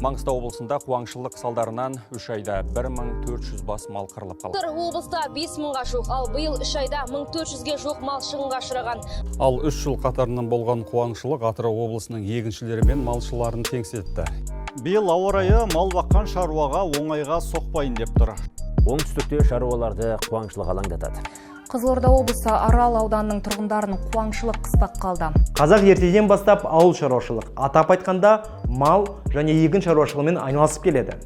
Маңғыстау облысында қуаңшылық салдарынан 3 айда 1400 бас мал қырылып қалды. Былтыр облыста 5 мыңға жуық, ал биыл 3 айда 1400-ге жуық мал шығынға ұшыраған. Ал 3 жыл қатарынан болған қуаңшылық Атырау облысының егіншілері мен малшыларын теңселтті. Биыл ауа райы мал баққан шаруаға оңайға соқпайын деп тұр. Оңтүстікте шаруаларды қуаңшылық алаңдатады. Қызылорда облысы Арал ауданының тұрғындарын қуаңшылық қыстап қалды. Қазақ ертеден бастап ауыл шаруашылық, атап айтқанда мал және егін шаруашылығымен айналысып келеді.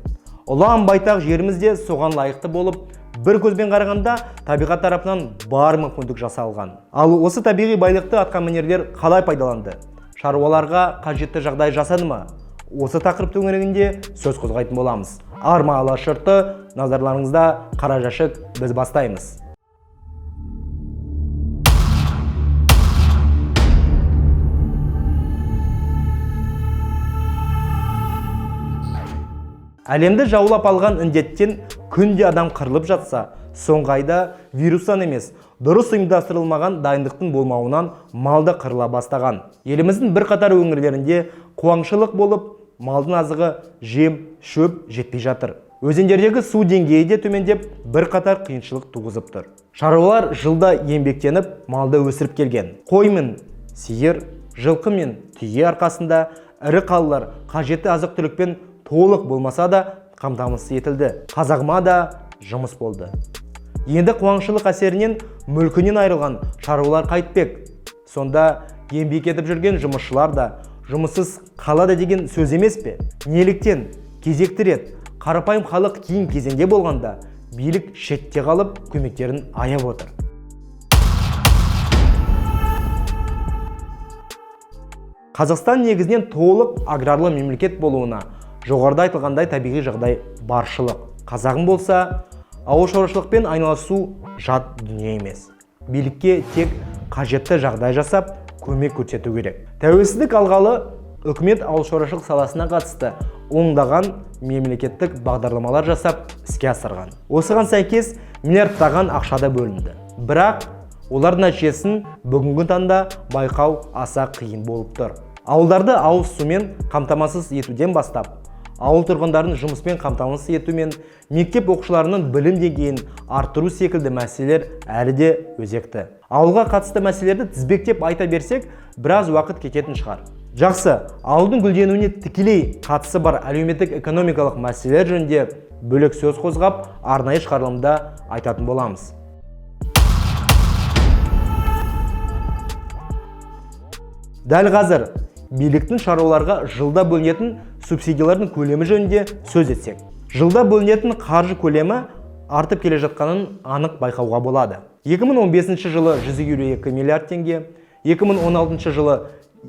Ұлан байтақ жеріміз де соған лайықты болып, бір көзбен қарағанда табиғат тарапынан бар мүмкіндік жасалған. Ал осы табиғи байлықты атқамінерлер қалай пайдаланды? Шаруаларға қажетті жағдай жасады ма? Осы тақырып төңірегінде сөз қозғайтын боламыз. Арма Алаш жұрты, назарларыңызда қара жәшік, біз бастаймыз. Әлемді жаулап алған індеттен күнде адам қырылып жатса, соңғы айда вирустан емес, дұрыс ұйымдастырылмаған дайындықтың болмауынан мал да қырыла бастаған. Еліміздің бірқатар өңірлерінде қуаңшылық болып, малдың азығы, жем, шөп жетпей жатыр. Өзендердегі су деңгейі де төмендеп, бірқатар қиыншылық туғызып тұр. Шаруалар жылда еңбектеніп, малды өсіріп келген. Қой мен сиыр, жылқы мен түйе арқасында ірі қалалар қажетті азық-түлікпен толық болмаса да қамтамасыз етілді. Қазағыма да жұмыс болды. Енді қуаңшылық әсерінен мүлкінен айырылған шаруалар қайтпек. Сонда еңбек етіп жүрген жұмысшылар да жұмыссыз қалады деген сөз емес пе? Неліктен кезекті рет қарапайым халық кейін кезеңде болғанда билік шетте қалып көмектерін аяп отыр. Қазақстан негізінен толық аграрлы мемлекет болуына жоғарыда айтылғандай табиғи жағдай баршылық. Қазағым болса, ауыл шаруашылықпен айналысу жат дүние емес. Билікке тек қажетті жағдай жасап, көмек көрсету керек. Тәуелсіздік алғалы үкімет ауыл шаруашылық саласына қатысты ондаған мемлекеттік бағдарламалар жасап іске асырған. Осыған сәйкес миллиардтаған ақша да бөлінді. Бірақ олардың нәтижесін бүгінгі таңда байқау аса қиын болып тұр. Ауылдарды ауыз сумен қамтамасыз етуден бастап, ауыл тұрғындарын жұмыспен қамтамасыз ету мен мектеп оқушыларының білім деңгейін арттыру секілді мәселелер әлі де өзекті. Ауылға қатысты мәселелерді тізбектеп айта берсек, біраз уақыт кететін шығар. Жақсы, ауылдың гүлденуіне тікелей қатысы бар әлеуметтік экономикалық мәселелер жөнінде бөлек сөз қозғап, арнайы шығарылымда айтатын боламыз. Дәл қазір биліктің шаруаларға жылда бөлінетін субсидиялардың көлемі жөнінде сөз етсек. Жылда бөлінетін қаржы көлемі артып келе жатқанын анық байқауға болады. 2015 жылы 152 миллиард теңге, 2016 жылы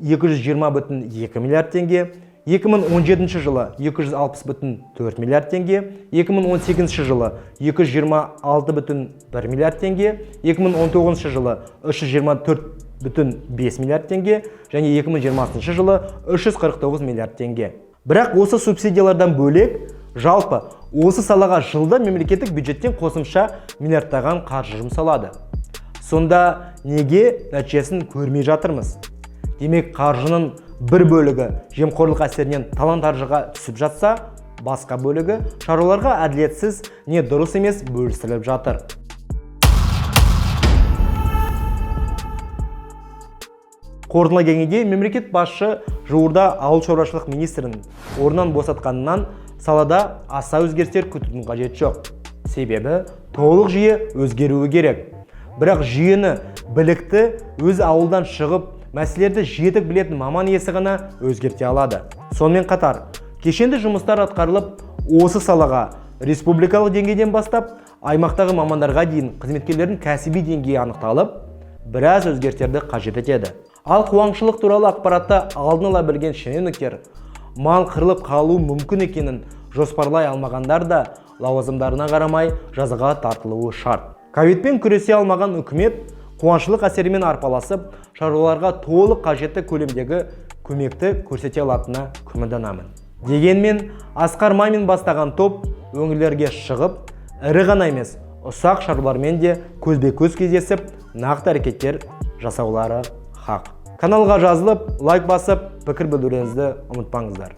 220,2 миллиард теңге, 2017 жылы 260,4 миллиард теңге, 2018 жылы 226,1 миллиард теңге, 2019 жылы 324,5 миллиард теңге және 2020 жылы 349 миллиард теңге. Бірақ осы субсидиялардан бөлек, жалпы осы салаға жылда мемлекеттік бюджеттен қосымша миллиардтаған қаржы жұмсалады. Сонда неге нәтижесін көрмей жатырмыз? Демек, қаржының бір бөлігі жемқорлық әсерінен талан-таржыға түсіп жатса, басқа бөлігі шаруаларға әділетсіз не дұрыс емес бөлістіріліп жатыр. Қорытындылай келгенде, мемлекет басшы жуырда ауыл шаруашылық министрін орнынан босатқанынан салада аса өзгерістер күтудің қажеті жоқ. Себебі толық жүйе өзгеруі керек. Бірақ жүйені білікті, өз ауылдан шығып, мәселелерді жетік білетін маман иесі ғана өзгерте алады. Сонымен қатар, кешенді жұмыстар атқарылып, осы салаға республикалық деңгейден бастап, аймақтағы мамандарға дейін қызметкерлердің кәсіби деңгейі анықталып, біраз өзгерістерді қажет етеді. Ал қуаңшылық туралы ақпаратты алдын ала білген шенеуніктер мал қырылып қалуы мүмкін екенін жоспарлай алмағандар да лауазымдарына қарамай жазаға тартылуы шарт. Ковидпен күресе алмаған үкімет қуаңшылық әсерімен арпаласып, шаруаларға толық қажетті көлемдегі көмекті көрсете алатынына күмәнданамын. Дегенмен Асқар Мамин бастаған топ өңірлерге шығып, ірі ғана емес, ұсақ шаруалармен де көзбе-көз кездесіп, нақты әрекеттер жасаулары хақ. Каналға жазылып, лайк басып, пікір білдіруіңізді ұмытпаңыздар.